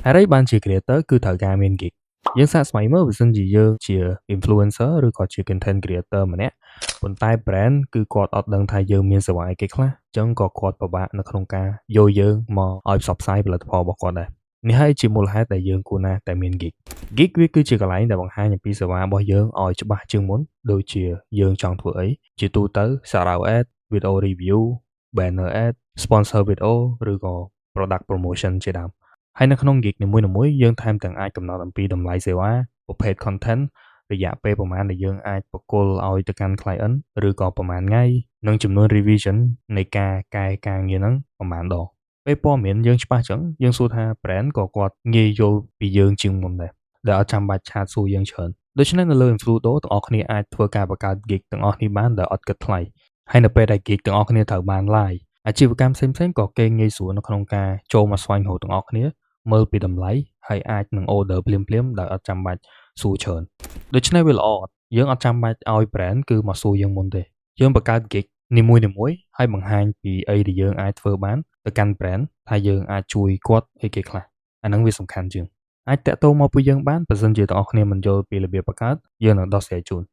ហេតុអីបានជា creator គឺត្រូវការមាន gig? យើងសាកស្មៃមើលបើសិនជាយើងជា influencer ឬក៏ជា content creator ម្នាក់ប៉ុន្តែ brand គឺគាត់អត់ដឹងថាយើងមានសេវាអីគេខ្លះអញ្ចឹងក៏គាត់ពិបាកនៅក្នុងការយកយើងមកឲ្យផ្សព្វផ្សាយផលិតផលរបស់គាត់ដែរនេះហើយជាមូលហេតុដែលយើងគួរណាស់តែមាន gig។ Gig វាគឺជាកន្លែងដែលបង្ហាញអំពីសេវារបស់យើងឲ្យច្បាស់ជាងមុនដូចជាយើងចង់ធ្វើអីជាទូទៅ shout out ad, video review, banner ad, sponsor video ឬក៏ product promotion ជាដើមហើយនៅក្នុង gig នីមួយៗយើងថែមទាំងអាចកំណត់អំពីតម្លៃសេវាប្រភេទ content រយៈពេលប្រមាណដែលយើងអាចប្រគល់ឲ្យទៅកាន់ client ឬក៏ប្រមាណថ្ងៃនិងចំនួន revision នៃការកែការងារហ្នឹងប្រមាណដងពេលព័ត៌មានយើងច្បាស់ចឹងយើងសួរថា brand ក៏គាត់ងាយយល់ពីយើងជាងមុនដែរដែលអត់ចាំបាច់chat សួរយើងច្រើនដូច្នេះនៅលើ Infludo ទាំងអស់គ្នាអាចធ្វើការបង្កើត gig ទាំងអស់នេះបានដោយអត់គិតថ្លៃហើយនៅពេលដែល gig ទាំងអស់គ្នាត្រូវបាន live អាជីវកម្មផ្សេងៗក៏គេងាយស្រួលនៅក្នុងការចូលមកស្វែងរកទាំងអស់គ្នាមើលពីតម្លៃហើយអាចនឹង order ភ្លាមៗដោយអត់ចាំបាច់សួរច្រើនដូច្នេះវាល្អយើងអត់ចាំបាច់ឲ្យ brand គឺមកសួរយើងមុនទេយើងបង្កើត gig នីមួយៗហើយបង្ហាញពីអីដែលយើងអាចធ្វើបានទៅកាន់ brand ថាយើងអាចជួយគាត់អីគេខ្លះអាហ្នឹងវាសំខាន់ជាងអាចតាក់ទងមកពួកយើងបានបើសិនជាទាំងអស់គ្នាមិនយល់ពីរបៀបបង្កើតយើងនឹងដោះស្រាយជូន។